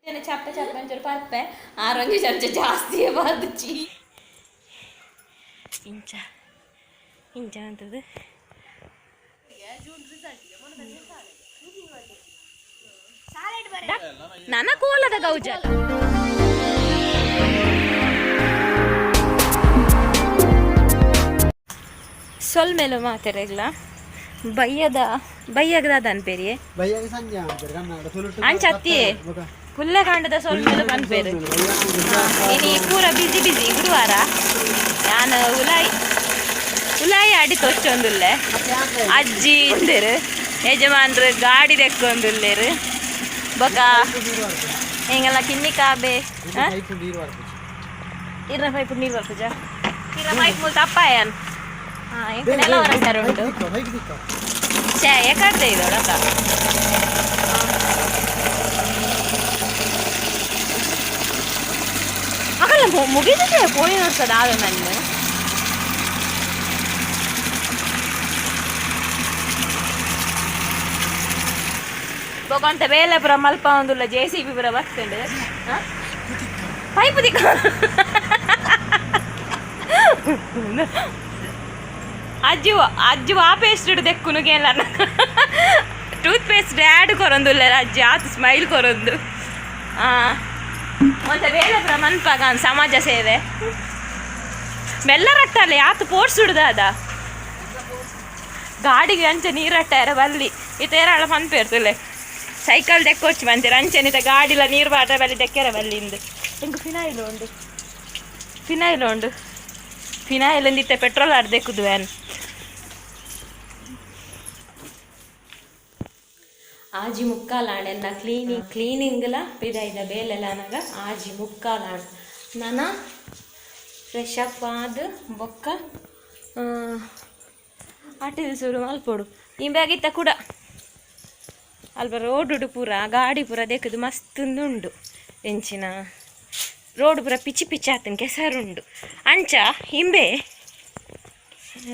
ಚಪ್ಪೆ ಚಪ್ಪೆ ಒಂಚೂರು ಪರ್ಪೆ ಆರೊಂಜಿ ಚಮಚ ಜಾಸ್ತಿಯೇ ಬಾರ್ದುಚಿ. ಇಂಚ ಇಂಚ ಅಂತದು. ನನ್ನ ಕೋಲದ ಗೌಜ. ಸೊಲ್ಮೆಲು ಮಾತೆರೆಗ್ಲ ಬಯ್ಯದ ಬಯ್ಯಗದ ಅನ್ಪೇರಿಯೇ. ಬಯ್ಯಾಗ ಸಂಜೆ ಅಂತಾರೆ ಕನ್ನಡ ತುಳುಟು. ಅಂಚ ಅತ್ತಿಯೇ ಕುಲ್ಲಕಾಂಡದ ಸೊಲ್ಮೆಲು ಪನ್ಪೇರು. ಇನಿ ಪೂರ ಬಿಸಿ ಬಿಸಿ ಗುರುವಾರ. ನಾನು ಉಲಾಯಿ ಉಲಾಯಿ ಅಡಿ ತೊಚ್ಚೊಂದುಲ್ಲೆ. ಅಜ್ಜಿ ಇಂದೆರು, ಯಜಮಾನ್ರು ಗಾಡಿ ದೆಕ್ಕೊಂದುಲ್ಲೆರು. ಬೊಕ ಎಂಗಲ್ಲ ಕಿನ್ನಿ ಕಾಬೆ. ಇರ್ನ ಪೈಪು ನೀರು ಬರ್ಪುಜ? ಇರ್ನ ಪೈಪ್ ಮೂಲ ತಪ್ಪಾಯನ್. ಹಾಂ, ಎಂಕ್ ನೆಲ ಹೊರಂಟಾರ ಉಂಟು. ಛೇ, ಎಕಡ್ದೆ ಇದೊಡಕ. ಅಕಲ್ಲ ಮುಗಿದಿದೆ ಪೋಯಿ ನೋಡ್ತದ ಆವೆ ಮಣ್ಣು. ಬೊಕೊಂತ ಬೇಲೆ ಪುರ ಮಲ್ಪ ಒಂದುಲ್ಲ, ಜೆಸಿಬಿ ಪುರ ಬರ್ತುಂಡು. ಪೈಪು ದಿಕ್ಕ. ಅಜ್ಜಿ ಅಜ್ಜಿ ವಾ ಪೇಸ್ಟ್ ದೆಕ್ಕುನುಗೆಲ್ಲ ಟೂತ್ ಪೇಸ್ಟ್ ಆ್ಯಡ್ ಕೊರೊಂದುಲ್ಲೆರ್ ಅಜ್ಜಿ. ಆತು ಸ್ಮೈಲ್ ಕೊರೊಂದು. ಒಂತೆ ಬೇಲೆ ಪುರ ಮನ್ಪಾಗ ಸಮಾಜ ಸೇವೆ. ಮೆಲ್ಲ ರಟ್ಟಲ್ಲ ಯಾತು ಪೋರ್ಸ್ ಅದ ಗಾಡಿಗೆ ಅಂಚೆ ನೀರು ಅಟ್ಟಾರ ಬಲ್ಲಿ. ಇತೇರಾಳ ಪನ್ಪೇರ್ತುಲೆ ಸೈಕಲ್ ದೆಕ್ಕೊಚ್ಚಿ ಬಂತೀರ ಅಂಚೆನಿತ ಗಾಡಿಲ ನೀರು ಬಾಟ ಬಲ್ಲಿ ದೆಕ್ಕೆರ ಬಲ್ಲಿ ಇಂದು. ಎಂಕ್ ಫಿನಾಯ್ಲ್ ಉಂಡು, ಫಿನಾಯ್ಲ್ ಉಂಡು. ಫಿನಾಯ್ಲ್ ಅಂದಿತ್ತೆ ಪೆಟ್ರೋಲ್ ಆಡ್ದೆಕ್ಕುದು ವ್ಯಾನ್. ಆಜಿ ಮುಕ್ಕಾಲಾಂಡ್ ಎನ್ನ ಕ್ಲೀನಿಂಗ್ ಕ್ಲೀನಿಂಗ್ಲ ಪಿದಾಯ್ದ ಬೇಲೆಲ ಅನಗ 6:45. ನನ ಫ್ರೆಶ್ ಅಪ್ ಆದ್ ಬೊಕ್ಕ ಅಟಿಲ್ ಸುರು ಮಲ್ಪೊಡು. ಇಂಬ್ಯಾಗಿತ್ತ ಕೂಡ ಅಲ್ಪ ರೋಡುಡು ಪೂರ ಗಾಡಿ ಪೂರ ದೆಕ್ಕುದು ಮಸ್ತ್ ಉಂಡು. ಎಂಚಿನ ರೋಡ್ ಪೂರ ಪಿಚಿ ಪಿಚಿ ಆತನ್, ಕೆಸರುಂಡು. ಅಂಚ ಇಂಬೆ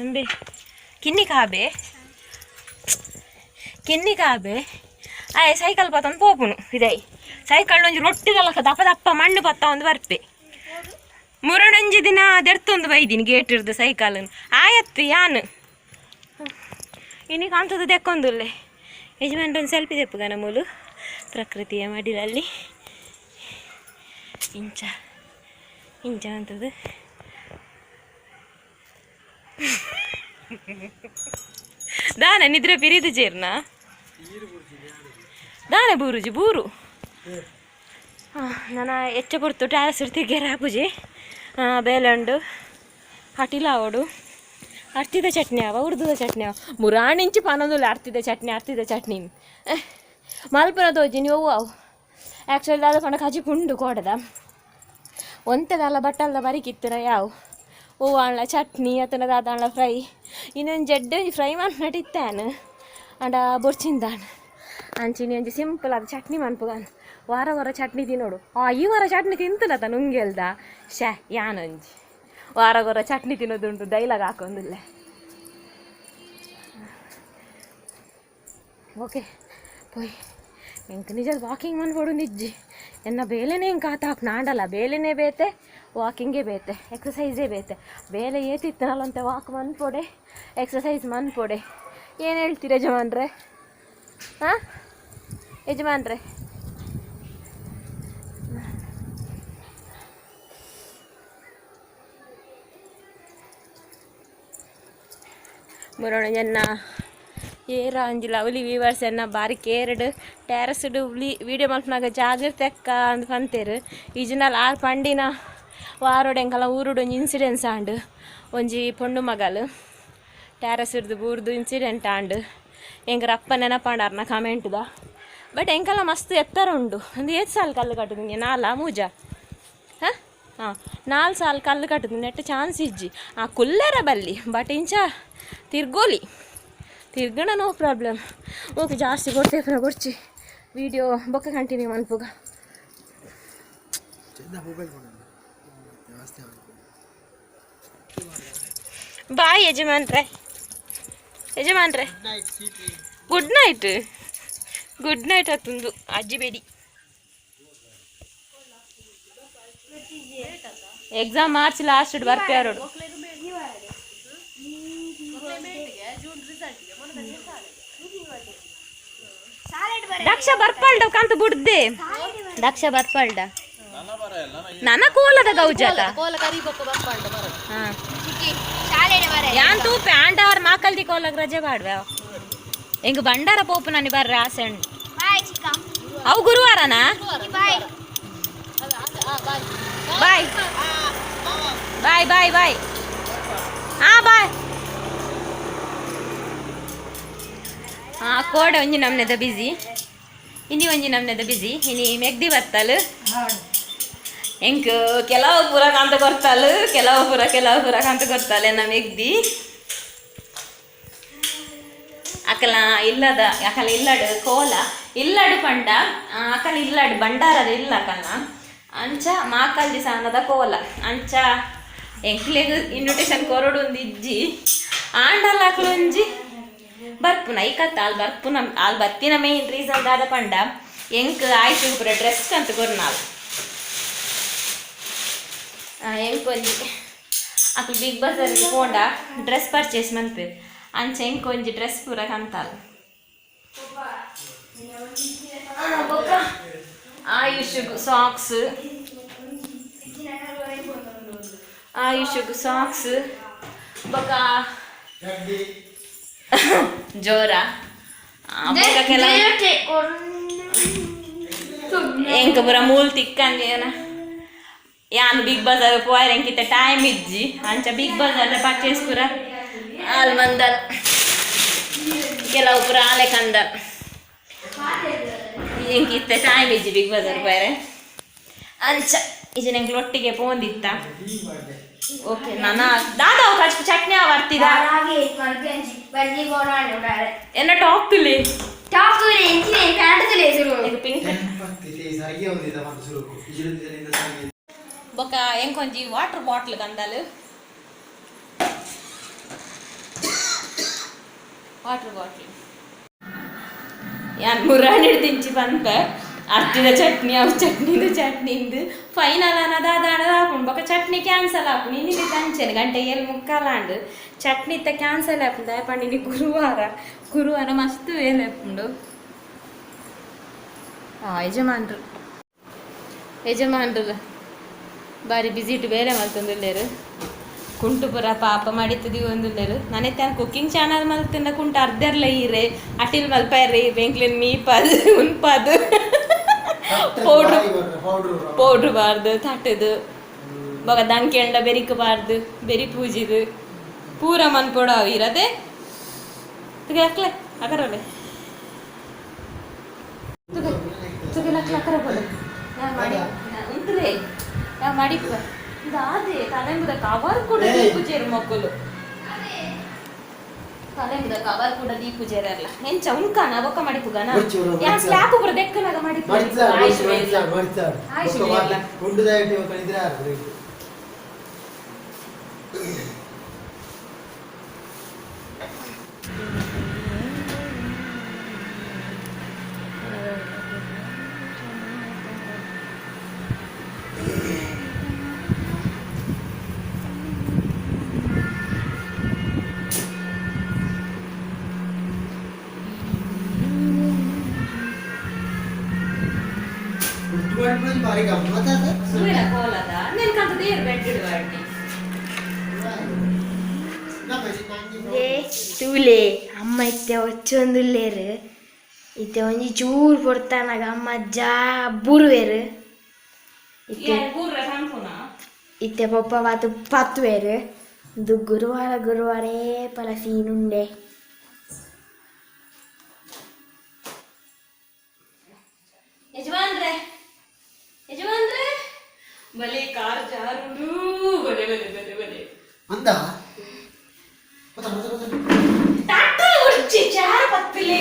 ಇಂಬೆ ಕಿನ್ನಿ ಕಾಬೆ ಕಿನ್ನಿ ಕಾಬೆ ಆಯೆ ಸೈಕಲ್ ಪತ್ತೊಂದು ಪೋಪುನು ಇದೈ. ಸೈಕಲ್ ಒಂಜಿ ರೊಟ್ಟಿದಲಕ ದಪ್ಪ ದಪ್ಪ ಮಣ್ಣು ಪತ್ತ ಒಂದು ಬರ್ಪೆ. ಮುರಡೊಂಜಿ ದಿನ ದೆರ್ತೊಂದು ಬೈದಿನಿ ಗೇಟ್ ಇರ್ದು ಸೈಕಲ್ ಆಯತ್ತು. ಯಾನ್ ಇನಿ ಕಾಣ್ತದ ದೆಕ್ಕೊಂದುಲ್ಲೆ. ಯಜಮಾನ್ರ ಒಂದು ಸೆಲ್ಫಿ ತೆಪ್ಪುಗನ ಮೂಲು ಪ್ರಕೃತಿಯ ಮಡಿಲಲ್ಲಿ. ಇಂಚ ಇಂಚ ಅಂತದು. ದಾನ ನಿದ್ರೆ ಪಿರಿದು ಜೇರ್ನ ದಾನೆ ಬೂರುಜಿ ಬೂರು. ನನ್ನ ಎಚ್ಚ ಪೊರ್ತು ಟ್ಯಾರಸ್ ತಿರ್ಗೆರೆ ಆಪುಜಿ. ಬೇಲೆ ಉಂಡು, ಅಟಿಲ ಆವೊಡು. ಅರ್ತಿದ ಚಟ್ನಿ ಅವ, ಉರ್ದುದ ಚಟ್ನಿ ಅವ. ಮುರಾಣಿಂಚಿ ಪನೊಂದುಲ್ಲ ಅರ್ತಿದ ಚಟ್ನಿ ಅರ್ತಿದ ಚಟ್ನಿ ಮಲ್ಪುನ ತೋಜಿನಿ. ಒವ್ವು ಅವು ಆ್ಯಕ್ಚುಲಿ ದಾದ ಪಂಡ ಕಜಿಪು ಉಂಡು ಕೋಡದ. ಒಂತೆ ದಾಲ ಬಟ್ಟಲ್ದ ಬರಿಕಿತ್ತಿನ ಯಾವು ಒವ್ವು ಆಂಡ್ಲ ಚಟ್ನಿ ಅತ್ತಂಡ ದಾದ ಆಂಡ್ಲ ಫ್ರೈ. ಇನ್ನೊಂದು ಜಡ್ಡೆ ಒಂಜಿ ಫ್ರೈ ಮನ್ಪುನಟ ಇತ್ತಾನ್ ಆಂಡ ಬೊರ್ಚಿಂದಾನ್. ಅಂಚಿನಿ ಒಂಜಿ ಸಿಂಪಲ್ ಆದ್ ಚಟ್ನಿ ಮನ್ಪುಗಾನ್. ವಾರ ವಾರ ಚಟ್ನಿ ತಿನ್ನೋಡು. ಆ ಈ ವಾರ ಚಟ್ನಿ ತಿಂತನತ ನುಂಗೆಲ್ದ ಶ್ಯಾ. ಯಾನೊಂಜಿ ವಾರಗೊರ ಚಟ್ನಿ ತಿನ್ನೋದುಂಟು ಡೈಲಾಗ್ ಹಾಕೊಂದುಲ್ಲೆ. ಓಕೆ ಪೋಯ್. ಎಂಕ್ ನಿಜ ವಾಕಿಂಗ್ ಮನ್ಪೊಡು ನಿಜ್ಜಿ. ಎನ್ನ ಬೇಲೆನೇ ಎಂಕ್ ಆತ ಹಾಕ್ ನಾಂಡಲ ಬೇಲೆನೇ ಬೇತೆ, ವಾಕಿಂಗೇ ಬೇತೆ, ಎಕ್ಸಸೈಸೇ ಬೇತೆ. ಬೇಲೆ ಏತಿತ್ತನಲ್ಲಂತೆ ವಾಕ್ ಮನ್ಪೊಡೆ, ಎಕ್ಸಸೈಸ್ ಮನ್ಪೊಡೆ. ಏನು ಹೇಳ್ತೀರ ಯಜಮಾನ್ರೆ? ಹಾಂ ಯಜಮಾನ್ರೆ, ಮುರೋಣ ಎನ್ನ ಏರ ಒಂಜಿ ಲವ್ಲಿ ವೀವರ್ಸ್ ಎನ್ನ ಬಾರಿ ಕೇರಡ್ ಟೆರಸ್ಡ್ ವೀಡಿಯೋ ಮಲ್ಪುನಗ ಜಾಗ್ರತೆ ಅಕ್ಕ ಅಂದ್ ಪಂತೆರ್. ಈಜಿನಾಲ್ ಆರ್ ಪಂಡಿನ ವಾರೋಡು ಎಂಕಲ ಊರುಡು ಒಂಜಿ ಇನ್ಸಿಡೆನ್ಸ್ ಆಂಡ್. ಒಂಜಿ ಪೊಣ್ಣು ಮಗಲ್ ಟೆರಸ್ ಇರ್ದು ಬೂರ್ದು ಇನ್ಸಿಡೆಂಟ್ ಆಂಡ್. ಎಂಕರ ಅಪ್ಪ ನೆನಪಾಂಡಾರ್ನ ಕಮೆಂಟ್ದ. ಬಟ್ ಎಂಕಲ ಮಸ್ತ್ ಎತ್ತರ ಉಂಡು. ಒಂದು ಏತ್ ಸಾಲ್ ಕಲ್ಲು ಕಟ್ಟುದು? ನಾಲ ಮೂಜ? ಹಾಂ ಹಾಂ ನಾಲ್ ಸಾಲ್ ಕಲ್ಲು ಕಟ್ಟುದು. ನೆಟ್ ಚಾನ್ಸ್ ಇಜ್ಜಿ. ಆ ಕುಲ್ಲೆರ ಬಲ್ಲಿ, ಬಟ್ ಇಂಚ ತಿರ್ಗೋಲಿ ತಿರ್ಗಣ ನೋ ಪ್ರಾಬ್ಲಮ್. ಓಕೆ, ಜಾಸ್ತಿ ಕೊಡ್ತೇವೆ ಕೊಡ್ಚಿ. ವಿಡಿಯೋ ಬೊಕ್ಕ ಕಂಟಿನ್ಯೂ ಮನ್ಪುಗ. ಬಾಯ್ ಯಜಮಾನ್ರೆ. ಯಜಮಾನ್ರೆ, ಗುಡ್ ನೈಟ್. ಗುಡ್ ನೈಟ್ ಅತ್ತುಂದು ಅಜ್ಜಿ ಬೇಡಿ. ಎಕ್ಸಾಮ್ ಮಾರ್ಚ್ ಲಾಸ್ಟ್ ಬರ್ಪೇರೋಡು. ದಕ್ಷ ಬರ್ಪಾಲ್ಡ ಕಂತ ಬುಡ್ದೆ. ದಕ್ಷ ಬರ್ಪಾಲ್ಡ ನನ್ನ ಕೋಲದ ಗೌಜಾತ. ಯಾನ್ ತೂಪೆ ಆಂಡಾರ್ ಮಾಕಲ್ದಿ ಕೋಲಗ್ ರಜೆ ಬಾಡ್ವೆ. ಎಂಗ್ ಬಂಡಾರ ಪೋಪು ನನಿ ಬರ್ರೆ ಆಸೆ ಉಂಡು. ಅವು ಗುರುವಾರನಾ? Bye bye bye bye. ಹಾ ಬಾಯ್. ಹಾ ಕೋಡೆ ಒಂಜಿ ನಮ್ನೆದ ಬಿಸಿ, ಇನಿ ಒಂಜಿ ನಮ್ನೆದ ಬಿಸಿ. ಇನಿ ಮೆಗ್ದಿ ಬತ್ತಲ್. ಎಂಕ್ ಕೆಲವು ಪೂರ ಕಾಂತ ಕೊರ್ತಾಲ್, ಕೆಲವು ಪೂರ ಕೆಲವು ಪೂರ ಕಾಂತ ಕೊರ್ತಾಲ್ ಎನ್ನ ಮೆಗ್ದಿ. ಅಕಲ ಇಲ್ಲದ ಅಕಲ ಇಲ್ಲಡು ಕೋಲ ಇಲ್ಲಡು ಪಂಡ ಅಕಲ ಇಲ್ಲಡು ಬಂಡಾರದ ಇಲ್ಲ ಅಕಲ್ನ ಅಂಚ ಮಾಕಲ್ದಿ ಸಾನದ ಕೋಲ ಅಂಚ ಎಂಕ್ಲೆಗ್ ಇನ್ವಿಟೇಷನ್ ಕೊರಡು ಒಂದು ಇಜ್ಜಿ ಆಂಡಲ ಅಕಲು ಒಂಜಿ ಬರ್ಪುನ ಐಕತ್ತ ಆಲ್ ಬರ್ಪುನ. ಆಲ್ ಬತ್ತಿನ ಮೇನ್ ರೀಸನ್ ದಾದ ಪಂಡ ಎಂಕ್ ಆಯ್ತು ಪೂರ ಡ್ರೆಸ್ ಅಂತ ಕೊರ್ನಾಲ್. ಎಂಕ್ ಒಂಜಿ ಅಕುಲು ಬಿಗ್ ಬಜಾರ್ ಪೋಂಡ ಡ್ರೆಸ್ ಪರ್ಚೇಸ್ ಮನ್ಪೆರ್ ಅಂಚ ಎಂಕ್ ಒಂಜಿ ಡ್ರೆಸ್ ಪೂರ ಕಂತಾಲ್. ಬೊಕ್ಕ ಆಯುಷ್ ಸಾಕ್ಸ್, ಆಯುಷ್ ಸಾಕ್ಸ್ ಬೊಕ್ಕ ಜೋರ. ಬೊಕ್ಕ ಕೆಲವು ಎಂಕ್ ಪೂರ ಮೂಲ್ ತಿಕ್ಕಂದೇನ. ಯಾನ್ ಬಿಗ್ ಬಜಾರ್ ಪೋಯರ್ ಎಂಕಿತ್ತ ಟೈಮ್ ಇಜ್ಜಿ. ಅಂಚ ಬಿಗ್ ಬಜಾರ್ ಪರ್ಚೇಸ್ ಪೂರ ಆಲ್ ಮಂದಲ್, ಕೆಲವು ಪೂರ ಆಲೆ ಕಂದ. ಎಂಕಿತ್ತ ಟೈಮ್ ಇಜ್ಜಿ ಬಿಗ್ ಬಜಾರ್ ಪೋಯರೆ. ಅಂಚ ಇಜ್ಜಿ ಎಂಕ್ಲು ಒಟ್ಟಿಗೆ ಪೋಂದಿತ್ತ. ಓಕೆ ನಾನ ದಾದಾ ಕಚ್ ಚಟ್ನಿ ಬರ್ತಿದ ಎನ್ನ ಟಾಪ್ ತುಲಿ ಪಿಂಕ್ ಬೊಕ್ಕ ಎಂಕೊಂಜಿ ವಾಟರ್ ಬಾಟ್ಲ್ ಕಂದಾಲು. ವಾಟರ್ ಬಾಟ್ಲ್ ಯಾನ್ ಮುರಾಣಿ ತಿಂಚಿ ಪನ್ಪೆ ಅರ್ತಿದ ಚಟ್ನಿ ಅವು ಚಟ್ನಿದ ಚಟ್ನಿಂದು ಫೈನಲ್ ಅನ್ನದ ಅದಾಣ ಆಪುಂಡು. ಬೊಕ್ಕ ಚಟ್ನಿ ಕ್ಯಾನ್ಸಲ್ ಆಪುಂಡು. ಇನ್ನಿಗೆ ಕಂಚೆನೆ ಗಂಟೆ ಏಳು ಮುಕ್ಕಾಲ ಆಂಡ್ ಚಟ್ನಿ ಇತ್ತ ಕ್ಯಾನ್ಸಲ್ ಆಪುಂಡು. ದಾಯ ಪಂಡ ಇನಿ ಗುರುವಾರ, ಗುರುವಾರ ಮಸ್ತ್ ವೇಲೆ ಆಪುಂಡು. ಯಜಮಾನ್ರು ಯಜಮಾನ್ರು ಬಾರಿ ಬಿಸಿ ಇಟ್ಟು ಬೇಲೆ ಮಲ್ತೊಂದುಲ್ಲೆರ್. ಕುಂಟು ಪೂರ ಪಾಪ ಮಡಿತದಿ ಒಂದುಲ್ಲೆರ್. ನಾನೈತೆ ಕುಕ್ಕಿಂಗ್ ಚಾನಲ್ ಮಲ್ತಿಂದ ಕುಂಟು ಅರ್ಧರ್ಲ ಈರೆ ಅಟಿಲ್ ಮಲ್ಪಾಯ್ರಿ ಬೆಂಕ್ಲಿನ್ ಮೀಪಾದು ಉನ್ಪಾದು ಪೌಡ್ರ್ ಪೌಡ್ರ್ ಬಾರ್ದು ತಟ್ಟದು ಬೊಕ ದಂಕೆಂಡ ಬೆರಿಕ್ ಬಾರ್ದು ಬೆರಿ ಪೂಜಿದು ಪೂರ ಮನ್ಪೊಡು ಅವು ಇರದೆ ತುಗೆ ಅಕ್ಲೆ ಅಕರಲೆ ತುಗೆ ತುಗೆ ಲಕ್ಲೆ ಅಕರ ಬೋಲೆ ಯಾ ಮಾಡಿ ಉಂತುಲೆ ಯಾ ಮಡಿಪು ದಾದೆ ತಲೆಂಬುದ ಕವರ್ ಕೂಡ ದೀಪುಜೇರು ಮೊಕ್ಕಲು ತಲೆಂಬುದ ಕವರ್ ಕೂಡ ದೀಪುಜೇರಲ್ಲ ಎಂಚ ಉಂಕಾನ ಬೊಕ್ಕ ಮಡಿಪುಗನ ಯಾ ಸ್ಲ್ಯಾಪ್ ಪೂರ ದೆಕ್ಕನಾಗ ಮಡಿಪು ಆಯುಷ್ ಆಯುಷ್ ವೇರ್ಲ. ಸುವೇಲ ಕೋಲದ ನೆನ್ಕಂತ ದೇರ್ ಬೆಡ್ ಇಡುವಾಡ್ನಿ. ತೂಲೆ ಅಮ್ಮ ಇತ್ತೆ ಒಚ್ಚೊಂದುಲ್ಲೆರ್. ಇತ್ತೆ ಒಂಜಿ ಚೂರು ಪೊರ್ತಾನಗ ಅಮ್ಮ ಅಜ್ಜ ಬೂರುವೆರ್. ಇತ್ತೆ ಪೂರ ಪನ್ಪುನ ಇತ್ತೆ ಪೊಪ್ಪ ಬಾತು ಪತ್ತುವೆರ್. ಇಂದು ಗುರುವಾರ ಗುರುವಾರೇ ಪಲ ಸೀನ್ ಉಂಡೆ. ಯಜಮಾನ್ರೆ ಯಜಮಾನ್ರೆ ಬಲೆ ಕಾರ್ ಜಾರುಂಡು ಬಲೆ ಬಲೆ ಬಲೆ ಬಲೆ ಅಂದ ತಟ್ಟು ಉರ್ಚಿ ಚಾರ ಪತ್ತಿಲೆ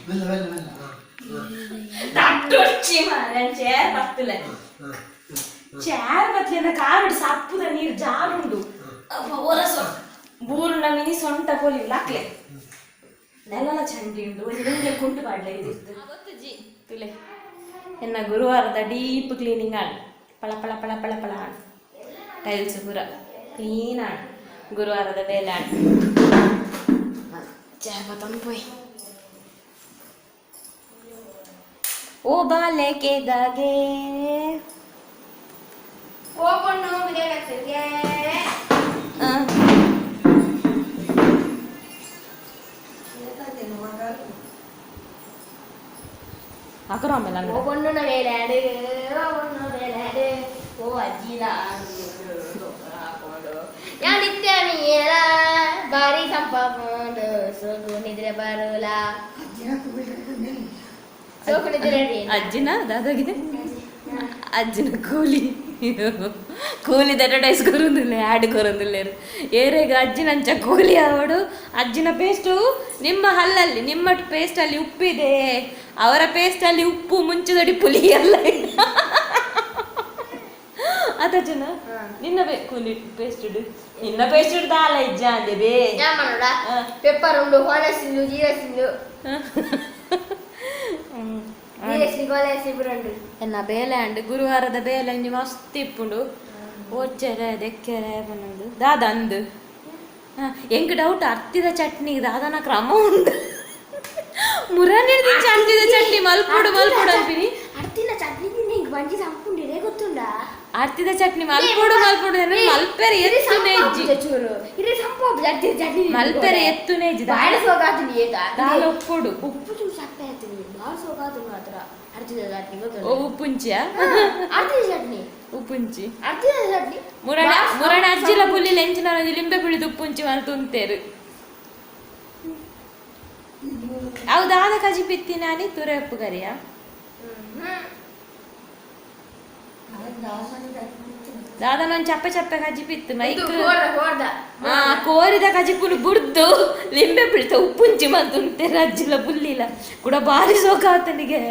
ಮೆಲ್ಲ ಮೆಲ್ಲ ಮೆಲ್ಲ. ತಟ್ಟು ಉರ್ಚಿ ಮಾರ ಚೇರ್ ಪತ್ತಿಲೆ ಚೇರ್ ಪತ್ತಿಲೆ ಕಾರುಡು ಸಪ್ಪುದ ನೀರು ಜಾರುಂಡು ಓಲ ಸೊಂಟ ಬೂರುಂಡ ಮಿನಿ ಸೊಂಟ ಪೋಲಿ ಲಾಕ್ಲೆ ನೆಲಲ ಚಂಡಿ ಉಂಡು ಒಂಜಿ ಒಂಜಿ ಕುಂಟು ಪಾಡ್ಲೆ ಇದಿತ್ತು ಜಿ ತುಲೆ ಎನ್ನ ಗುರುವಾರದ ಡೀಪ್ ಕ್ಲೀನಿಂಗ್ ಆಂಡ್. ಪಳ ಪಳ ಪಳ ಪಳ ಪಳ ಟೈಲ್ಸ್ ಪೂರ ಕ್ಲೀನ್ ಆಂಡ್ ಗುರುವಾರದ ಬೇಲೆ ಆಂಡ್ ಚಾ ಪೋಯ್ ಓ ಬಾಲೆ ಕೇದಾಗೆ ಓ ಪೊಣ್ಣು ವಿಜಯಲಕ್ಷ್ಮಿಗೆ. ಅಕರ ಆಮೇಲೆ ಓ ಪೊಣ್ಣುನ వేలాడు, ఓ పొన్ను వేలాడు, ఓ అజ్జిలా ಯಾನಿತ್ಯ ಬಾರಿ ಸಂಪಂಡು ಸೋಕು ನಿದ್ರೆ ಬರುಲ ಸೋಕು ನಿದ್ರೆ. ಅಜ್ಜಿನ ದಾದಾಗಿದೆ ಅಜ್ಜಿನ ಕೂಲಿ ಕೂಲಿದ ಅಡ್ವರ್ಟೈಸ್ ಕೊರೊಂದುಲ್ಲೆ ಆ್ಯಡ್ ಕೊರೊಂದುಲ್ಲೇರು ಏರೆಗ್ ಅಜ್ಜಿನಂಚ ಕೂಲಿ ಆವಡು. ಅಜ್ಜಿನ ಪೇಸ್ಟು ನಿಮ್ಮ ಹಲ್ಲಲ್ಲಿ ನಿಮ್ಮ ಪೇಸ್ಟಲ್ಲಿ ಉಪ್ಪಿದೆ, ಅವರ ಪೇಸ್ಟಲ್ಲಿ ಉಪ್ಪು ಮುಂಚೆದೊಡಿ ಪುಲಿ ಎಲ್ಲ ಅತಜನ ನಿನ್ನ ಕೂಲಿ ಪೇಸ್ಟ್ ನಿನ್ನ ಪೇಸ್ಟ್ ದಾಲ ಇಜ್ಜ ಅಂದೆ ಬೇ. ಪೆಪ್ಪರ್ ಉಂಡು, ಹೊಣಸಿಂದು ಜೀರಸಿಂದು ಎನ್ನ ಬೇಲೆ ಅಂಡ್ ಗುರುವಾರದ ಬೇಲೆ ಅಂಜಿ ಮಸ್ತ್ ಇಪ್ಪುಂಡು ಓಚೆರೆ ದೆಕ್ಕೆರೆ ಪನ್ನೊಂದು ದಾದ ಅಂದು ಎಂಕ್ ಡೌಟ್ ಅರ್ತಿದ ಚಟ್ನಿ ದಾದನ ಕ್ರಮ ಉಂಡು ಮುರಾನಿ ಅರ್ತಿದ ಚಟ್ನಿ ಮಲ್ಪೊಡು ಮಲ್ಪೊಡು ಅನ್ಪಿನಿ. ಅರ್ತಿನ ಚಟ್ನಿ ತಿಂದು ಬಂಜಿ ಸಂಪುಂಡಿರೇ ಗೊತ್ತುಂಡ. ಅರ್ತಿದ ಚಟ್ನಿ ಮಲ್ಪೊಡು ಮಲ್ಪೊಡು ಮಲ್ಪೆರೆ ಎತ್ತುನೆ ಇಜ್ಜಿ. ಚೂರು ಇರೆ ಸಂಪು ಅರ್ತಿದ ಚಟ್ನಿ ಮಲ್ಪೆರೆ ಎತ್ತುನೆ ಇಜ್ಜಿ. ಬಾಳ ಸೋಗಾತೀನಿ. ದಾಲ ಉಪ್ಪುಡು ಉಪ್ಪು ಚೂರು ಸಪ್ಪೆ ಆಯ್ತೀನಿ ಬಾಳ ಸೋಗಾತು ಮಾತ್ರ ಅರ್ತಿದ ಚಟ್ನಿ ಗೊತ್ತುಂಡ. ಓ ಉಪ್ಪುಂಚಿಯ ಅರ್ತಿದ ಚಟ್ನಿ ಉಪ್ಪುಂಚಿ ಅರ್ತಿದ ಚಟ್ನಿ ಮುರಣ ಮುರಣ ಅಜ್ಜಿಲ ಪುಲಿ ಲೆಂಚಿನ ಲಿಂಬೆ ಪುಳಿ ಉಪ್ಪುಂಚಿ ಮಲ್ತು ಉಂತೇರು. ಅವು ದಾದ ಕಜಿ ಪಿತ್ತಿ ನಾನಿ ತುರೆ ಉಪ್ಪು ಕರಿಯ ದಾದನ ಒಂದ್ ಚಪ್ಪೆ ಚಪ್ಪೆ ಕಜಿ ಪಿತ್ತು ಮೈಕ್ ಕೋರಿದ ಕಜಿಪುಲು ಬುಡ್ದು ಲಿಂಬೆ ಪಿಳಿತ ಉಪ್ಪುಂಚಿ ಮಲ್ತು ಉಂತೇರು ಅಜ್ಜಿಲ ಪುಲ್ಲಿಲ ಕೂಡ ಬಾರಿ ಸೋಕಾತನಿಗೆ.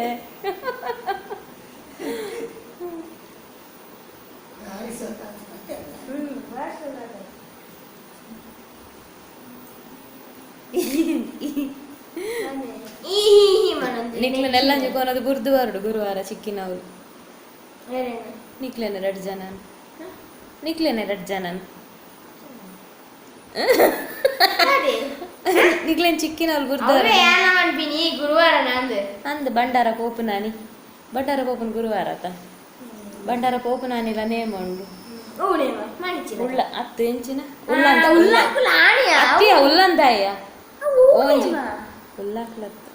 ನಿಕ್ಲೆನೆಲ್ಲ ಕೊನದು ಬುರ್ದು ಬರಡು ಗುರುವಾರ ಚಿಕ್ಕಿನವರು ನಿಕ್ಲೇನೆ ಎರಡು ಜನ ನಿಕ್ಲೇನೆ ಎರಡು ಜನ ನಿಕ್ಲೇನ್ ಚಿಕ್ಕಿನವ್ರು ಬುರ್ದು ಗುರುವಾರ ಅಂದ್ ಬಂಡಾರ ಪೋಪು ನಾನಿ ಬಂಡಾರ ಪೋಪುನ ಗುರುವಾರ ಆತ ಬಂಡಾರ ಪೋಪು ನಾನಿಲ್ಲ ನೇಮ ಉಂಡು ಉಳ್ಳ ಅತ್ತು ಎಂಚಿನ ಉಳ್ಳಂತ ಅತ್ತಿಯ ಉಲ್ಲಂದಾಯ ಓಂಜಿ ಉಲ್ಲಾಕ್ಲತ್ತು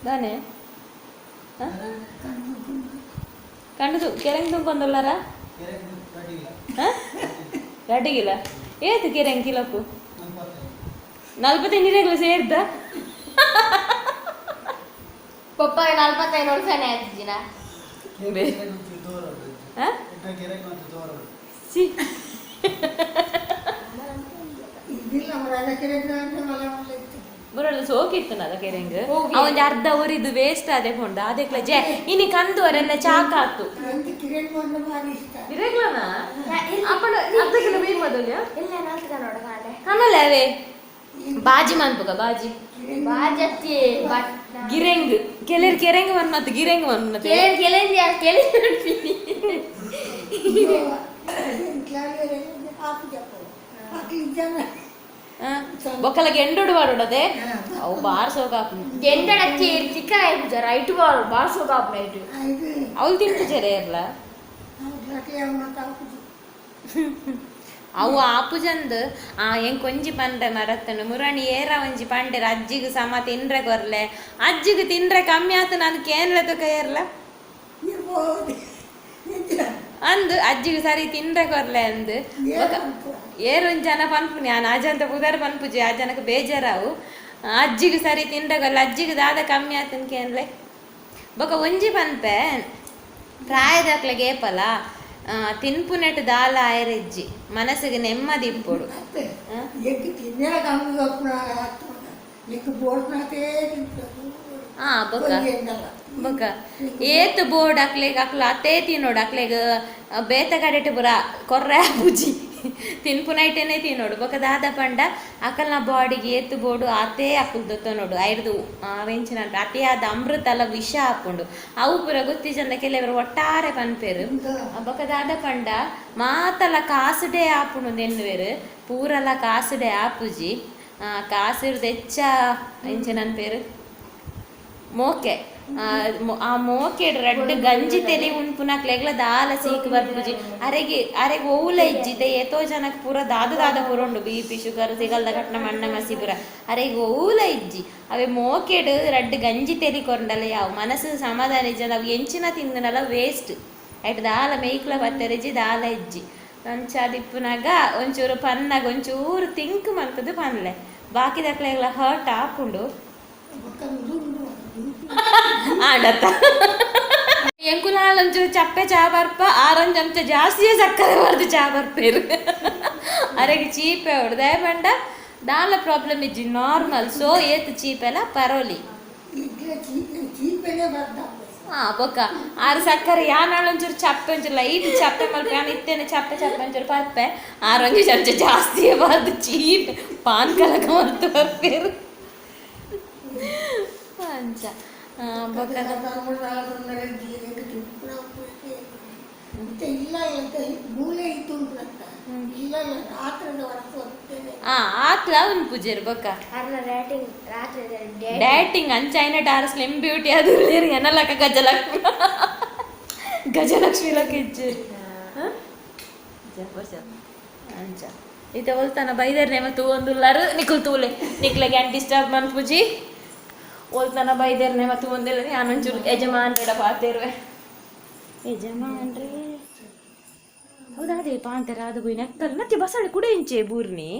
ದಾನೆ ಕಂಡು ಕೆರೆಂಗ್ ತುಂಕೊಂದುಲ್ಲಾರ ರಡ್ಡಿಗಿಲ್ಲ ಏತು ಕೆರೆಂಗ್ ಕಿಲೋಕು 45 ನೀರಾಗ್ಲ ಸೇರ್ದ ಪಪ್ಪ 45 ವರ್ಷನೇ ಆಯ್ತು ಸಿ ಬರೋಲ್ಲ ಸೋಕಿತ್ತು ನದ ಕೆರೆಂಗ್ ಅವನ್ ಅರ್ಧ ಊರಿದ್ದು ವೇಸ್ಟ್ ಅದೇ ಪೋಂಡ ಅದಕ್ಲ ಜೆ ಇನಿ ಕಂದುವರೆಲ್ಲ ಚಾಕಾತು ಇರೆಗ್ಲನ ಅಪ್ಪನ ಅರ್ಧ ಕಿಲೋ ಮೀನ್ ಮೊದಲು ಕನಲೆ ಅವೇ ಬಾಜಿ ಮನ್ಪುಗ ಬಾಜಿ ಬಾಜತ್ತಿ ಗಿರೆಂಗ್ ಕೆಲರ್ ಕೆರೆಂಗ್ ಮನ್ ಮತ್ತು ಗಿರೆಂಗ್ ಮನ್ ಮತ್ತೆ ಕೆಲೆ ಕೆಲೆ ಬೊಕ್ಕಲ ಗೆಂಡುಡು ಬಾಡೋಡದೆ ಅವು ಬಾರ್ ಸೋಕಾಪು ಗೆಂಡಡಚ್ಚಿ ಚಿಕನ್ ಆಯ್ಪುಜ ರೈಟ್ ಬಾರ್ ಬಾರ್ ಸೋಕಾಪು ರೈಟ್ ಅವಳು ತಿಂತು ಜರೆ ಇರ್ಲ ಅವು ಆಪುಜಂದು ಆ ಎಂಕ್ ಒಂಜಿ ಪಂಡೆ ಮರತ್ತನು ಮುರಣಿ ಏರ ಒಂಜಿ ಪಂಡೆರ್ ಅಜ್ಜಿಗ್ ಸಮ ತಿನ್ರೆ ಕೊರ್ಲೆ ಅಜ್ಜಿಗ್ ತಿನ್ರೆ ಕಮ್ಮಿ ಆತು ನಾನು ಕೇನ್ಲ ತುಕ ಏರ್ಲ ಅಂದು ಅಜ್ಜಿಗ್ ಸರಿ ತಿನ್ರೆ ಕೊರ್ಲೆ ಅಂದು ಏರ್ ಒಂಜಿ ಜನ ಪನ್ಪುನಿ ಆನ್ ಅಜಂತ ಪುದರ್ ಪನ್ಪುಜಿ ಆ ಜನಕ್ಕೆ ಬೇಜಾರಾವು ಅಜ್ಜಿಗ್ ಸರಿ ತಿನ್ರೆ ಕೊರ್ಲೆ ಅಜ್ಜಿಗ್ ದಾದ ಕಮ್ಮಿ ಆತನ್ ಕೇನ್ಲೆ ಬೊಕ ಒಂಜಿ ಪನ್ಪೆ ಪ್ರಾಯದಕ್ಲೆಗ್ ಏಪಲ ತಿನ್ಪುನೆಟ್ ದಾಲ ಆಯರೆಜ್ಜಿ ಮನಸ್ಸಿಗೆ ನೆಮ್ಮದಿ ಇಪ್ಪೊಡು. ಬೊಕ ಬೊಕ ಏತ್ ಬೋರ್ಡ್ ಅಕ್ಲೆಗ್ ಅಕ್ಲ ಅತೇ ತಿನ್ನೋಡು ಅಕ್ಲೆಗ್ ಬೇತ ಕಡೆಟ್ ಪೂರ ಕೊರ್ರೆ ಪೂಜಿ. ತಿನ್ಪುನೈಟೇನೆ ತಿನ್ನೋಡು. ಬೊಕ ದಾದ ಪಂಡ ಅಕಲ್ನ ಬಾಡಿಗೆ ಏತ್ ಬೋಡು ಆತೇ ಅಕುಲು ದೊತ್ತೊನೊಡು. ಐರ್ದು ಅವೆಂಚಿನ ಅತಿಯಾದ ಅಮೃತಲ ವಿಷ ಆಪುಂಡು. ಅವು ಪೂರ ಗೊತ್ತಿಜಂದ ಕೆಲವರು ಒಟ್ಟಾರೆ ಪನ್ಪೆರ್. ಬೊಕ ದಾದ ಪಂಡ ಮಾತಲ ಕಾಸುಡೇ ಆಪುಂಡು ಎನ್ನುವೆರ್. ಪೂರಲ ಕಾಸುಡೇ ಆಪುಜಿ. ಕಾಸಿರ್ದ್ ಹೆಚ್ಚ ಎಂಚಿನ ಪೇರು ಮೋಕೆ. ಆ ಮೋಕೆಡ್ ರಡ್ಡ್ ಗಂಜಿ ತೆಲಿ ಉನ್ಪುನಕ್ಲೆಗ್ಲ ದಾಲ ಸೀಕ್ ಬರ್ಪುಜಿ. ಅರೆಗೆ ಅರೆಗ್ ಒವ್ಲ ಇಜ್ಜಿ. ಇತ್ತೆ ಏತೋ ಜನಕ್ ಪೂರ ದಾದ ದಾದ ಪೂರ ಉಂಡು, ಬಿ ಪಿ ಶುಗರ್ ಸಿಗಲ್ದ ಕಟ್ನ ಮಣ್ಣ ಮಸಿ ಪೂರ. ಅರೆಗ್ ಒವ್ಲ ಇಜ್ಜಿ. ಅವೆ ಮೋಕೆಡ್ ರಡ್ಡ್ ಗಂಜಿ ತೆಲಿ ಕೊರ್ಂಡಲ ಯಾವು ಮನಸ್ಸು ಸಮಾಧಾನ ಇಜ್ಜಂಡ ಅವು ಎಂಚಿನ ತಿಂದನಲ ವೇಸ್ಟ್. ಐಟ್ ದಾಲ ಮೆಯ್ಕ್ಲ ಬತ್ತೆರಿಜ್ಜಿ, ದಾಲ ಇಜ್ಜಿ. ಅಂಚಾದಿಪ್ಪುನಗ ಒಂಚೂರು ಪನ್ನಾಗ ಒಂಚೂರು ತಿಂಕ್ ಮಲ್ತದು ಪನ್ಲೆ, ಬಾಕಿದಕ್ಲೆಗ್ಲ ಹರ್ಟ್ ಆಪುಂಡು. ಆಂಡತ್ತ ಎಂಕುಲಾಲ್ ಒಂಚೂರು ಚಪ್ಪೆ ಚಾ ಬರ್ಪ, ಆರೊಂಜಿ ಚಮಚ ಜಾಸ್ತಿಯೇ ಸಕ್ಕರೆ ಬರ್ದು ಚಾ ಬರ್ಪೇರು. ಅರೆಗೆ ಚೀಪೆ ಅವಡು ದಯಪಂಡ ದಾಲ ಪ್ರಾಬ್ಲಮ್ ಇಜ್ಜಿ, ನಾರ್ಮಲ್. ಸೊ ಏತ್ ಚೀಪೆಲ ಪರೋಲಿ. ಬೊಕ್ಕ ಆರು ಸಕ್ಕರೆ ಯಾನಾಳು ಒಂಚೂರು ಚಪ್ಪೆ ಒಂಚೂರು ಲೈಟ್ ಚಪ್ಪೆ ಮಲ್ಪ ಯಾನ್ ಇತ್ತೇನೆ ಚಪ್ಪೆ ಚಪ್ಪೆ ಒಂಚೂರು ಪರ್ಪೆ, ಆರೊಂಜಿ ಚಮಚ ಜಾಸ್ತಿಯೇ ಬಾರ್ದು ಚೀಪ್ ಪಾನ್ ಕಲಕ ಮಲ್ತು ಬರ್ಪೇರು. ಅಂಚ ಬೊಕ್ಕ ಆತ್ಲ ಉನ್ಪುಜೆರ್ ಬೊಕ್ಕ ಡಯಟಿಂಗ್ ಅಂಚ ಟಾರ್ ಸ್ಲಿಮ್ ಬ್ಯೂಟಿ ಅದು ಎನ್ನಲಕ್ಕ ಗಜಲಕ್ಷ್ಮಿ ಗಜಲಕ್ಷ್ಮಿ ಲಕ್ಕ ಇಜ್ಜೆರ್ ಅಂಚ. ಇತ್ತೆ ಒಲ್ತನ ಬೈದರ್ನೆ ಮತ್ತು ಒಂದುಲ್ಲಾರು ನಿಕುಲ್ ತೂಲೆ ನಿಕ್ಲೆಗ್ ಏನ್ ಡಿಸ್ಟರ್ಬ್ ಮನ್ಪುಜಿ. ಒಲ್ತನ ಬೈದರ್ನೆ ಮತ್ತು ಒಂದಿಲ್ಲ ಯಾನೊಂಚೂರು ಯಜಮಾನ್ರೆಡ ಪಾತೆರುವೆ. ಯಜಮಾನ್ರೇ ಹೌದಾ ಅದೇ ಪಾಂತೆರ ಅದು ಪೋಯಿ ನೆಕ್ಕಲ್ ಮತ್ತೆ ಬಸಳೆ ಕುಡೆ ಇಂಚೆ ಬೂರ್ನಿ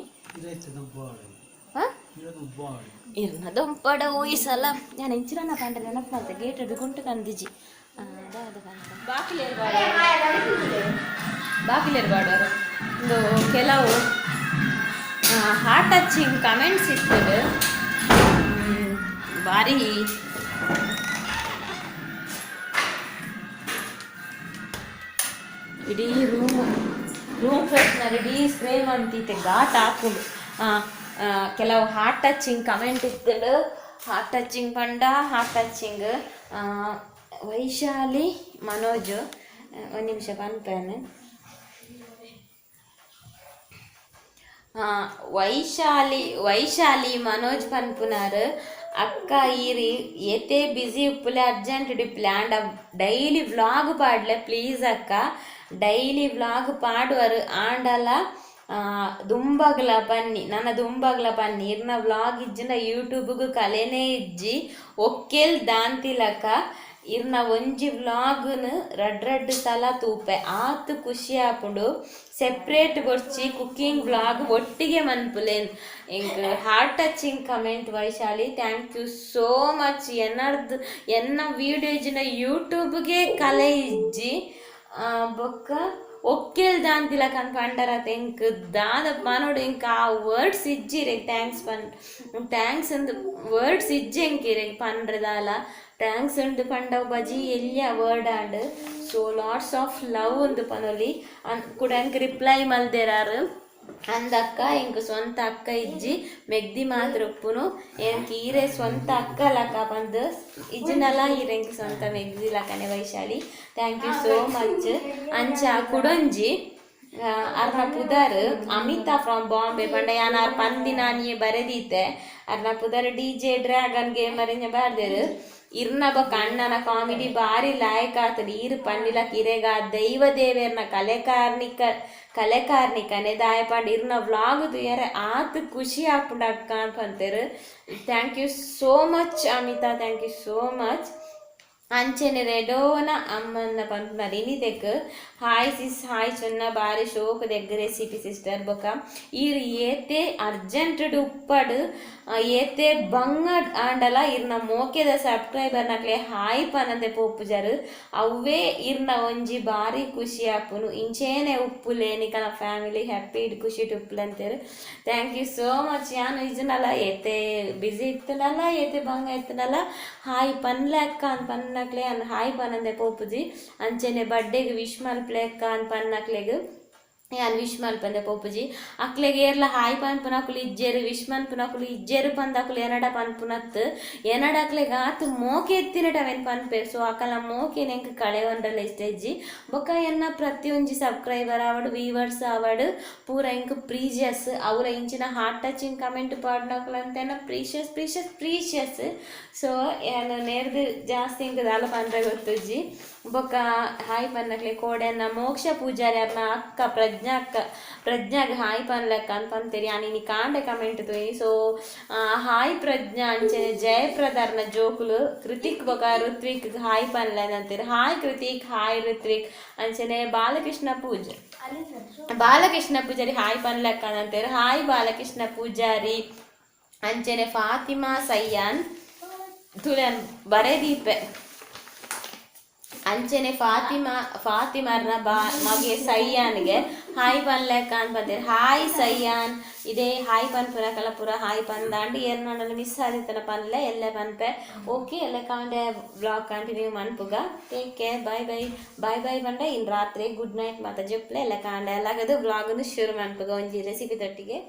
ಇರ್ನ ದೊಂಪಡ ಈ ಸಲ ನಾನು ಎಂಚಿನ ಪಂಡ ನೆನಪು ಮಾಡ್ತೆ ಗೇಟ್ ಅದು ಗುಂಟು ಕಂದಿಜಿ. ಬಾಕಿಲೇರು ಬಾಕಿಲೇರು ಬಾಡೋರು ಒಂದು ಕೆಲವು ಹಾರ್ಟ್ ಟಚಿಂಗ್ ಕಮೆಂಟ್ಸ್ ಇರ್ತದೆ ಭಾರಿ. ಇಡೀ ರೂಮ್ ರೂಮ್ ಫ್ರೆಶ್ನರ್ ಇಡೀ ಸ್ಪ್ರೇ ಮಂತಿತ್ತೆ ಘಾಟ್ ಹಾಕೊಂಡು ಕೆಲವು ಹಾರ್ಟ್ ಟಚಿಂಗ್ ಕಮೆಂಟ್ ಇತ್ತು. ಹಾರ್ಟ್ ಟಚಿಂಗ್ ಪಂಡ ಹಾರ್ಟ್ ಟಚಿಂಗ್ ವೈಶಾಲಿ ಮನೋಜ್ ಒಂದು ನಿಮಿಷ ಪನ್ಪೇನೆ. ವೈಶಾಲಿ ವೈಶಾಲಿ ಮನೋಜ್ ಪನ್ಪುನಾರ್ ಅಕ್ಕ ಈರಿ ಏತೇ ಬ್ಯುಸಿ ಉಪ್ಪುಲೆ ಅರ್ಜೆಂಟ್ ಡಿಪ್ಲೆ ಆಂಡ ಡೈಲಿ ವ್ಲಾಗ್ ಪಾಡ್ಲೆ ಪ್ಲೀಸ್ ಅಕ್ಕ. ಡೈಲಿ ವ್ಲಾಗ್ ಪಾಡುವರು ಆಂಡಲ ದುಂಬಗ್ಲ ಪನ್ನಿ ನನ್ನ ದುಂಬಗ್ಲ ಪನ್ನಿ ಇರ್ನ ವ್ಲಾಗ್ ಇಜ್ಜಿಂಡ ಯೂಟ್ಯೂಬ್ಗ್ ಕಲೆನೇ ಇಜ್ಜಿ ಒಕ್ಕೆಲ್ ದಾಂತಿಲಕ ಇರ್ನ ಒಂಜಿ ವ್ಲಾಗ್ನ್ ರಡ್ ರಡ್ ಸಲ ತೂಪೆ ಆತ್ ಖುಷಿ ಆಪುಂಡು. ಸೆಪ್ರೇಟ್ ಬೊರ್ಚಿ ಕುಕ್ಕಿಂಗ್ ವ್ಲಾಗ್ ಒಟ್ಟಿಗೆ ಮನ್ಪುಲೇನ್. ಎಂಕ್ heart touching comment Vaishali, thank you so much. ಎನ್ನರ್ದು ಎನ್ನ ವೀಡಿಯೋ ಇಜ್ಜಿಂಡ ಯೂಟ್ಯೂಬ್ಗೆ ಕಲೆ ಇಜ್ಜಿ ಬೊಕ್ಕ ಒಕ್ಕೆಲ್ ದಾಂತಿಲ ಕನ್ ಪಂಡರತ್ ಎಂಕ್ ದಾದ ಪನೊಡು ಎಂಕ್ ಆ ವರ್ಡ್ಸ್ ಇಜ್ಜಿ ಇರೆಗ್ thanks ಪನ್ thanks ಅಂದ್ ವರ್ಡ್ಸ್ ಇಜ್ಜಿ ಎಂಕ್ ಇರೆಗ್ ಪನ್ರೆ ದಾಲ thanks ಉಂಡು ಪಂಡವು ಬಜಿ ಎಲ್ಯ word and so lots of love ಉಂದು ಪನೊಲಿ. ಕುಡ ಎಂಕ್ ರಿಪ್ಲೈ ಮಲ್ದೆರಾರು ಅಂದಕ್ಕ ಎಂಕ್ ಸ್ವಂತ ಅಕ್ಕ ಇಜ್ಜಿ ಮೆಗ್ದಿ ಮಾತ್ರ ಉಪ್ಪುನು ಎಂಕ್ ಈರೆ ಸ್ವಂತ ಅಕ್ಕ ಲಕ್ಕ ಪಂದ್ ಇಜ್ಜಿನಲ ಈರೆ ಎಂಕ್ ಸ್ವಂತ ಮೆಗ್ದಿ ಲಕ್ಕನೆ Vaishali, thank you so much. ಅಂಚ ಕುಡೊಂಜಿ ಅರ್ನ ಪುದರ್ ಅಮಿತಾ ಫ್ರಮ್ ಬಾಂಬೆ ಪಂಡ ಯಾನ್ ಆರ್ ಪಂದಿನಾನಿಯೇ ಬರೆದೀತೆ. ಅರ್ನ ಪುದರ್ ಡಿ ಜೆ ಡ್ರ್ಯಾಗನ್ ಗೇಮರ್ ಇಂಚ ಬಾರ್ದೆರ್. ಇರ್ನ ಬೊಕ್ಕ ಅಣ್ಣನ ಕಾಮಿಡಿ ಬಾರಿ ಲಾಯಕ್ ಆತುಂಡು. ಈರ್ ಪನ್ನಿಲಕ ಇರೆಗ ದೈವ ದೇವೆರ್ನ ಕಲೆಕಾರ್ನಿಕ ಕಲೆಕಾರ್ನಿಕನೆ ದಾಯ ಪಂಡ ಇರ್ನ ವ್ಲಾಗ್ ತೂಯರೆ ಆತ್ ಖುಷಿ ಆಪುಂಡು ಅಕ್ಕ ಪಂತೆರ್. Thank you so much Amita, thank you so much. ಅಂಚೆನೆ ರೆಡೋನ ಅಮ್ಮನ್ನ ಪನ್ಪುನಾರ್ ಇನಿತೆಕ್ ಹಾಯ್ ಸಿಸ್ ಹಾಯ್ ಚೊನ್ನ ಬಾರಿ ಶೋಕುದ ಎಗ್ ರೆಸಿಪಿ ಸಿಸ್ಟರ್. ಬೊಕ ಈರ್ ಏತೆ ಅರ್ಜೆಂಟ್ ಉಪ್ಪಡ್ ಏತೆ ಬಂಗ ಆಂಡಲ ಇರ್ನ ಮೋಕೆದ ಸಬ್ಸ್ಕ್ರೈಬರ್ ನಕ್ಲೆ ಹಾಯ್ ಪನಂದೆ ಪೋಪುಜರ್ ಅವ್ವೇ ಇರ್ನ ಒಂಜಿ ಬಾರಿ ಖುಷಿ ಆಪುನು. ಇಂಚೇನೆ ಉಪ್ಪುಲೆ ನಿಕಲ ಫ್ಯಾಮಿಲಿ ಹ್ಯಾಪಿ ಖುಷಿ ಉಪ್ಪುಲೆ ಅಂತೆರ್. Thank you so much. ಯಾನ್ ಇಜ್ಜಿಂಡಲ ಏತೆ ಬ್ಯುಸಿ ಇತ್ತುಂಡಲ ಏತೆ ಬಂಗ ಇತ್ತುಂಡಲ ಹಾಯ್ ಪನ್ಲೆ ಅಕ್ಕ ಅಂದ್ ಪನ್ನಕ್ಲೆ ಅನ್ ಹಾಯ್ ಪನಂದೆ ಪೋಪುಜಿ. ಅಂಚೆನೆ ಬರ್ಡೇಗ್ ವಿಶ್ ಮಲ್ಪುಲೆ ಅಕ್ಕ ಅಂದ್ ಪನ್ನಕ್ಲೆಗ್ ಯಾನ್ ವಿಶ್ ಮಲ್ಪಂದೆ ಪೋಪುಜಿ. ಅಕ್ಲೆಗ್ ಏರ್ಲ ಹಾಯ್ ಪನ್ಪುನಕುಲು ಇಜ್ಜೆರ್, ವಿಶ್ ಮನ್ಪುನಕುಲು ಇಜ್ಜೆರ್ ಪಂದ್ ಅಕುಲು ಎನಡ ಪನ್ಪುನತ್ ಎನಡ ಅಕ್ಲೆಗ್ ಆತ್ ಮೋಕೆ ಎತ್ತಿನಟ ಅವೇನ್ ಪನ್ಪೆರ್. ಸೊ ಅಕಲ್ನ ಮೋಕೆನ್ ಎಂಕ್ ಕಳೆಯೊನ್ರೆಲ ಇಷ್ಟ ಇಜ್ಜಿ. ಬೊಕ್ಕ ಎನ್ನ ಪ್ರತಿಯೊಂಜಿ ಸಬ್ಸ್ಕ್ರೈಬರ್ ಆವಡ್ ವೀವರ್ಸ್ ಆವಡ್ ಪೂರ ಎಂಕ್ ಪ್ರೀಜಿಯಸ್. ಅವ್ಲ ಇಂಚಿನ ಹಾರ್ಟ್ ಟಚಿಂಗ್ ಕಮೆಂಟ್ ಪಾಡುನಕುಲು ಪ್ರೀಶಿಯಸ್ ಪ್ರೀಶಿಯಸ್ ಪ್ರೀಶಿಯಸ್. ಸೊ ಯಾನ್ ನೇರ್ದ್ ಜಾಸ್ತಿ ಎಂಕ್ ದಾಲ ಪನ್ರೆ ಗೊತ್ತುಜ್ಜಿ. ಬೊಕ್ಕ ಹಾಯ್ ಪನ್ನಕ್ಲೆ ಕೋಡೆನ ಮೋಕ್ಷ ಪೂಜಾರಿ ಅರ್ನ ಅಕ್ಕ ಪ್ರಜ್ಞಾ ಅಕ್ಕ ಪ್ರಜ್ಞಾಗ್ ಹಾಯ್ ಪನ್ಲಕ್ಕ ಅಂತ ಪಂತೇರಿ. ಯಾನ್ ಇನಿ ಕಾಂಡೆ ಕಮೆಂಟ್ ತೂಯಿ. ಸೊ ಹಾಯ್ ಪ್ರಜ್ಞಾ ಅಂಚನೆ ಜಯಪ್ರದರ್ನ ಜೋಕುಲು ಕೃತಿಕ್ ಬೊಕ್ಕ ಋತ್ವಿಕ್ ಹಾಯ್ ಪನ್ಲೆ ಅಂತೀರಿ. Hi Krithik, hi Ritwik. ಅಂಚನೆ ಬಾಲಕೃಷ್ಣ ಪೂಜೆ ಬಾಲಕೃಷ್ಣ ಪೂಜಾರಿ ಹಾಯ್ ಪನ್ಲಕ್ಕ ಅಂತೀರಿ. ಹಾಯ್ ಬಾಲಕೃಷ್ಣ ಪೂಜಾರಿ. ಅಂಚನೆ ಫಾತಿಮಾ ಸಯ್ಯಾನ್ ತುಲನ್ ಬರೆದೀಪೆ. ಅಂಚನೆ ಫಾತಿಮಾ ಫಾತಿಮರ್ನ ಬಾ ಮಗೆ ಸಯ್ಯಾನ್ಗೆ ಹಾಯ್ ಪನ್ಲೆಕ್ಕ ಅಂತ ಬಂದಿರ್. ಹಾಯ್ ಸಯ್ಯಾನ್. ಇದೇ ಹಾಯ್ ಪನ್ಪುನಕಲ ಪೂರ ಹಾಯ್ ಪಂದಾಂಡ್ ಏರ್ನಾಂಡಲ ಮಿಸ್ ಆದಿತ್ತನ ಪನ್ಲೆ ಎಲ್ಲೆ ಪನ್ಪೆ. ಓಕೆ, ಎಲ್ಲೆ ಕಾಂಡೆ ಬ್ಲಾಗ್ ಕಂಟಿನ್ಯೂ ಮನ್ಪುಗ. Take care, bye bye. Bye bye ಪಂಡ ಇನ್ ರಾತ್ರಿ ಗುಡ್ ನೈಟ್ ಮಾತ ಜೊಪ್ಲೆ. ಎಲ್ಲ ಕಾಂಡೆ ಲಗದು ಬ್ಲಾಗ್ನು ಶುರು ಮನ್ಪುಗ ಒಂಜಿ recipe ದೊಟ್ಟಿಗೆ.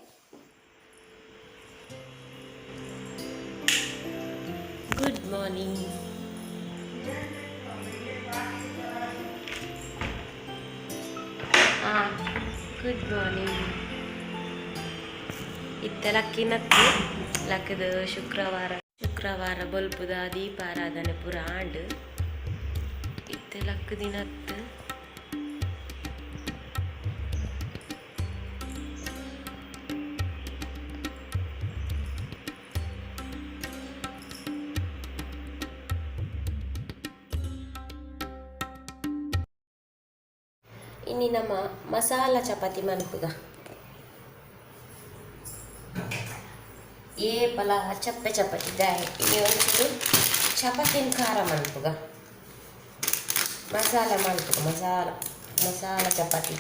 Good morning. Good morning. ಇತ್ತೆ ಲಕ್ಕಿನತ್ತು ಲಕ್ಕದ ಶುಕ್ರವಾರ ಶುಕ್ರವಾರ ಬೊಲ್ಪುದ ದೀಪಾರಾಧನೆ ಪೂರ ಆಂಡ್. ಇತ್ತೆ ಲಕ್ಕು ದಿನತ್ತು. ಇನಿ ನಮ್ಮ ಮಸಾಲ ಚಪಾತಿ ಮನ್ಪುಗ. ಏಪಲ ಚಪ್ಪೆ ಚಪಾತಿ ದಾಯೆ, ಇನಿ ಒಂಚೂರು ಚಪಾತಿನ ಖಾರ ಮನ್ಪುಗ, ಮಸಾಲ ಮನ್ಪುಗ. ಮಸಾಲ ಮಸಾಲ ಚಪಾತಿ.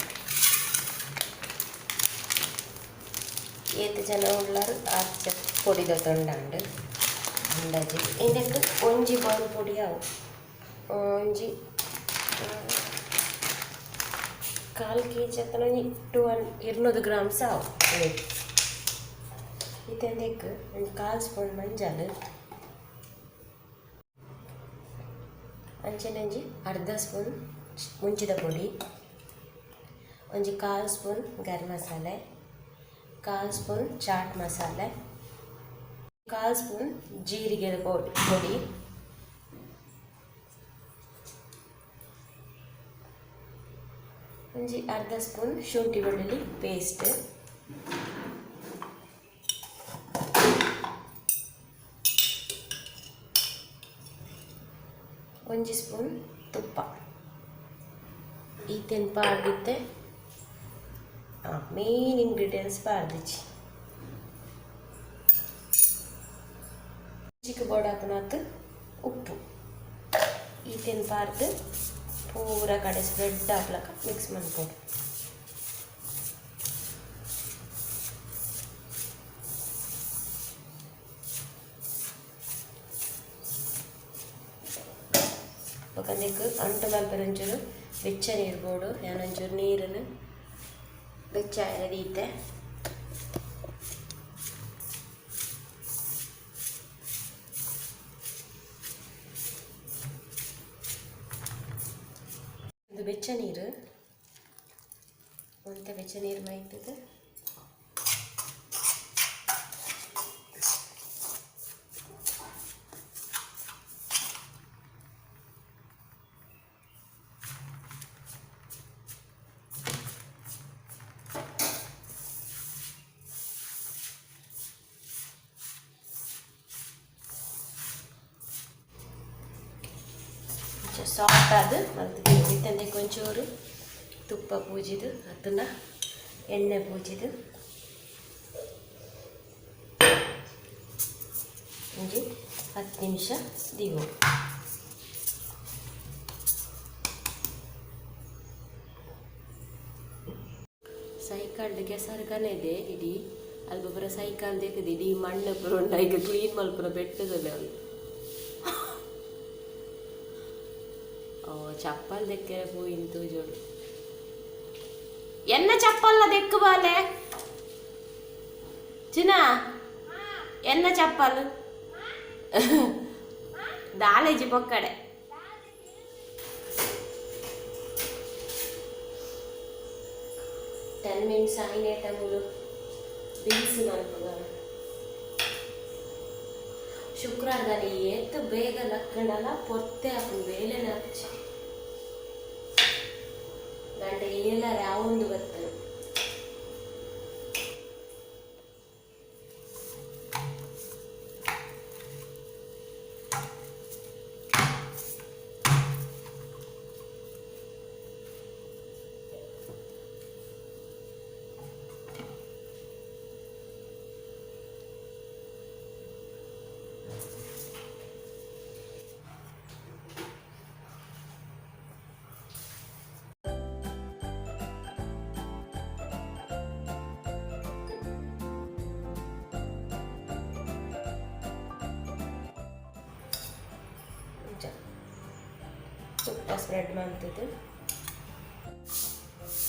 ಏತ್ ಜನ ಉಳ್ಳಾರು ಆತ್ ಪೊಡಿದ ತೊಂಡಾಂಡ್ ಅಂದಾಜಿ. ಇಂದಕ್ಕೆ ಒಂಜಿ ಬೌಲ್ ಪೊಡಿ ಆವು, ಒಂಜಿ ಕಾಲು ಕೆ ಜಿ ಅತ್ತನ ಒಂಜಿ 200 ಗ್ರಾಮ್ಸ್ ಆವು. ಇತ್ತೆಂದೆಕ್ ಒಂಜಿ ಕಾಲು ಸ್ಪೂನ್ ಮಂಜಲ್, ಅಂಚನೆ ಒಂಜಿ ಅರ್ಧ ಸ್ಪೂನ್ ಮುಂಚಿದ ಪೊಡಿ, ಒಂಜಿ ಕಾಲು ಸ್ಪೂನ್ ಗರಂ ಮಸಾಲೆ, ಕಾಲು ಸ್ಪೂನ್ ಚಾಟ್ ಮಸಾಲೆ, ಕಾಲು ಸ್ಪೂನ್ ಜೀರಿಗೆ ಪೊಡಿ, ಒಂಜಿ ಅರ್ಧ ಸ್ಪೂನ್ ಶುಂಠಿ ಬೆಳ್ಳುಳ್ಳಿ ಪೇಸ್ಟ್, ಒಂಜಿ ಸ್ಪೂನ್ ತುಪ್ಪ. ಈತೆನ್ ಪಾಡ್ದಿತ್ತೆ ಮೇನ್ ಇಂಗ್ರೀಡಿಯೆಂಟ್ಸ್ ಪಾಡ್ದಿಚ್ಚಿ. ಚಿಕ್ಕ ಬೋಡಾಪುನಾತ್ ಉಪ್ಪು. ಈತೆನ್ ಪಾಡ್ದು ಪೂರ ಕಡೆ ಸ್ಪ್ರೆಡ್ ಆಪ್ಲಕ ಮಿಕ್ಸ್ ಮನ್ಪೊಡು. ಬೊಕ ನೆಕ್ಕ್ ಅಂಟು ಮಲ್ಪೆರೆ ಒಂಚೂರು ಬೆಚ್ಚ ನೀರು ಬೋಡು. ಯಾನ್ ಒಂಚೂರು ನೀರನ್ನು ಬೆಚ್ಚ ಆಯೆರೆ ದೀತೆ. ಇದು ಬೆಚ್ಚ ನೀರು, ಒಂತೆ ಬೆಚ್ಚ ನೀರು ಮೈತದ. ಸಾಫ್ಟ್ ಆದ್ ಮಲ್ತ್ ಇತ್ತಂದೆ ಒಂಚೂರು ತುಪ್ಪ ಪೂಜಿದು ಅತ್ತಂಡ ಎಣ್ಣೆ ಪೂಜಿದು ಒಂಜಿ 10 ನಿಮಿಷ ದೀವೊಡು. ಸೈಕಲ್ಡ್ ಕೆಸರು ಕನೆದೆ ಇಡೀ ಅಲ್ಪ ಪೂರ ಸೈಕಲ್ ದೆಕ್ಕ್‌ದ್ ಇಡೀ ಮಣ್ಣು ಪೂರ ಉಂಡು. ಐಕ್ ಕ್ಲೀನ್ ಮಲ್ಪುನ ಬೆಟ್ಟದಲ್ಲ ಅವು. ಓ ಚಪ್ಪಲ್ ದೆಕ್ಕೆರೆ ಪೋಯಿನ್ ತೋಜೊಡು. ಎನ್ನ ಚಪ್ಪಲ್. ಚಪ್ಪಲ್ಲ ದೆಕ್ಕು ಬಾಲೆ ಚಿನ್ನ ಎನ್ನ ಚಪ್ಪಲ್ ದಾಲೇಜಿ ಪೊಕ್ಕಡೆ 10 minutes ಆಯಿನೇಟ ಮುಲು ಬಿಲ್ಸ್ ಮಲ್ಪುಗ ಶುಕ್ರವಾರದಲ್ಲಿ ಏತ್ ಬೇಗ ಲಕ್ಕಂಡಲ ಪೊತ್ತೆ ಹಾಕು ಬೇಲೆನ ಹಚ್ಚಿ ಗಂಟೆ ಏಳರ ಯಾವೊಂದು ಬರ್ತದೆ. ತುಪ್ಪ ಸ್ಪ್ರೆಡ್ ಮಂತದ್ದು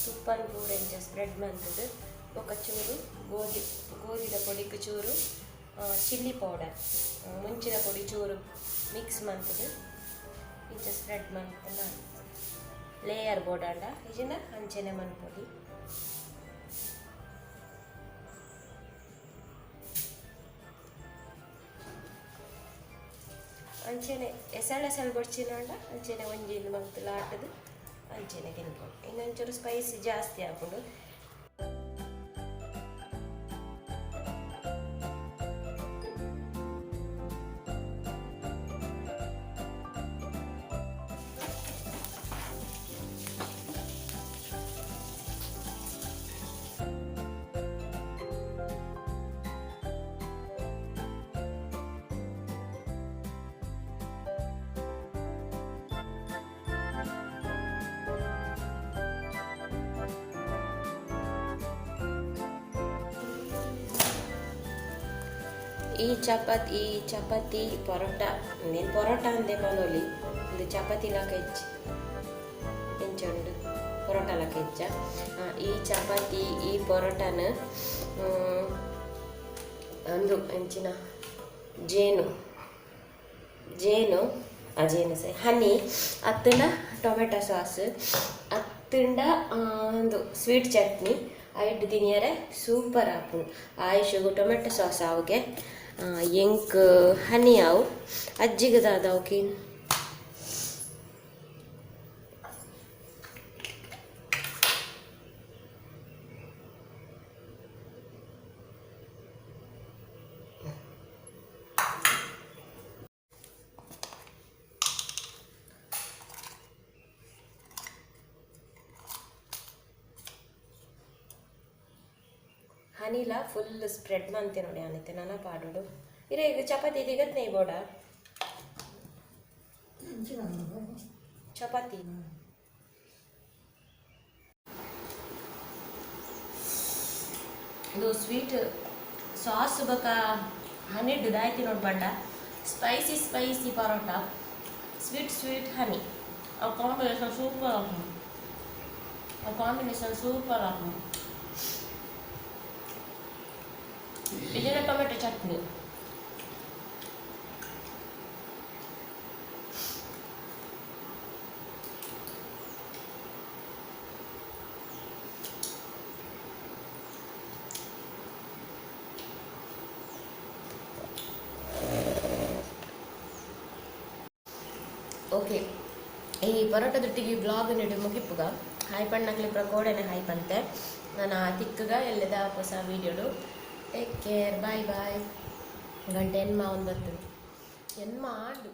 ತುಪ್ಪನ ಪೂರ ಇಂಚ ಸ್ಪ್ರೆಡ್ ಮಂತದ್ದು ಬೊಕ್ಕ ಚೂರು ಗೋಧಿ ಗೋಧಿದ ಪೊಡಿಕ್ ಚೂರು ಚಿಲ್ಲಿ ಪೌಡರ್ ಮುಂಚಿನ ಪೊಡಿ ಚೂರು ಮಿಕ್ಸ್ ಮಂತದ್ದು ಇಂಚ ಸ್ಪ್ರೆಡ್ ಮಂತನ ಲೇಯರ್ ಬೋಡಾಂಡ ಇಜಿನ ಅಂಚೆನೆ ಮನ್ಪೊಡಿ. ಅಂಚೆನೆ ಎಸಳು ಎಸಳು ಬೊಡ್ಚಿನಾಂಡ ಅಂಚೆನೆ ಒಂಜಿ ಇಂದು ಮಂತ್ ಲಾಟದು ಅಂಚೆನೆ ತಿನ್ಪೊಡು. ಇನ್ನೊಂಚೂರು ಸ್ಪೈಸಿ ಜಾಸ್ತಿ ಆಪುಂಡು. ಈ ಚಪಾತಿ ಈ ಚಪಾತಿ ಪರೋಟ ನೀನು ಪರೋಟ ಅಂದೆ ಪನೊಲಿ ಇದು ಚಪಾತಿ ಲಾಕ ಹೆಚ್ಚು ಎಂಚ ಉಂಡು ಪರೋಟ ಲಾಕ ಹೆಚ್ಚ. ಈ ಚಪಾತಿ ಈ ಪರೋಟನ ಅಂದು ಎಂಚಿನ ಜೇನು ಜೇನು ಆ ಜೇನು ಸೈ ಹನಿ ಅತ್ತಂಡ ಟೊಮೆಟೊ ಸಾಸ್ ಅತ್ತಂಡ ಒಂದು ಸ್ವೀಟ್ ಚಟ್ನಿ ಐಟ್ ತಿನಿಯರೆ ಸೂಪರ್ ಆಪುಂಡು. ಆಯುಷಗು ಟೊಮೆಟೊ ಸಾಸ್ ಆವುಗೆ ಎಂಕ್ ಹನಿ ಆವು ಅಜ್ಜಿಗೆ ದಾದ ಹನಿಲ ಫುಲ್ ಸ್ಪ್ರೆಡ್ ಮಂತೆ ನೋಡಿ ಅನಿತೆ ನಾನ ಪಾಡೋಡು ಇರೆ ಈಗ ಚಪಾತಿ ದಿಗತ್ ನೇಯ್ ಬೋಡ ಚಪಾತಿ ಇದು ಸ್ವೀಟ್ ಸಾಸ್ ಬಕ ಹನಿ ದಾಯ್ತಿ ನೋಡಿ ಬಂಡ spicy spicy parotta sweet sweet honey ಆ ಕಾಂಬಿನೇಷನ್ ಸೂಪರ್ ಆಪುಂಡು. ಆ ಕಾಂಬಿನೇಷನ್ ಸೂಪರ್ ಆಪುಂಡು. ಇದನ್ನ ಟೊಮೆಟೊ ಚಟ್ನಿ. ಓಕೆ ಈ ಪರೋಟದೊಟ್ಟಿಗೆ ಬ್ಲಾಗ್ ನೀಡಿ ಮುಗಿಪುಗ ಹಾಯ್ ಪಣ್ಣಕ್ಲಿ ಕೋಡೆನೆ ಹಾಯ್ ಪಂತೆ ನಾನು ತಿಕ್ಕಗ ಎಲ್ಲದ ಹೊಸ ವೀಡಿಯೋಡು. Take care, bye bye. ಗಂಟೆ ಎನ್ಮ ಒಂದು ಬರ್ತದೆ ಎನ್ಮ ಆಂಡು.